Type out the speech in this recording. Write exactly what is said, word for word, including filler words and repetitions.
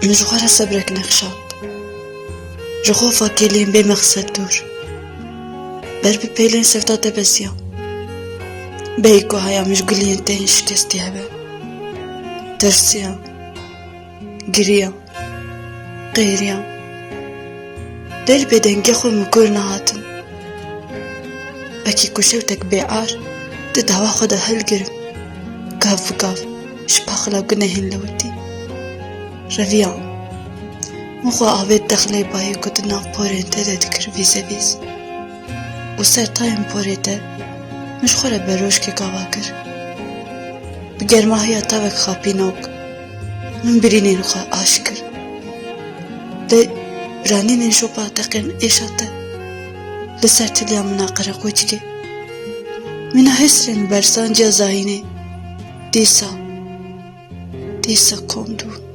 Min ji xwe re sebrek nexşand. Ji xwe fakêliyên bê mexsed dûr. Ber bi pêlên sewta te beziyam. Bêyî ku heya min ji guliyên te yên şikestî hebe. Tirsiyam. Giriyam. Qêriyam. Dê li bêdengê xwe min kûr nehatin. Wekî ku şewtek bêar di dava xwe de hilgirim. Gav bi gav ji paxila gunehên lewitî. Reviya min xwe avêt dexlê bayê ku di nav porên te de dikir vîzevîz. Û ser tayên porê te min ji xwe re berojkek ava kir. Bi germahiya tavek xapînok min birînên xwe aş kir. Dê biranînên şopa teqên êşa te li ser tiliya min a qereqoçkê. Mîna hêsirên bersanciya zayînê dîsa, dîsa kom dûn.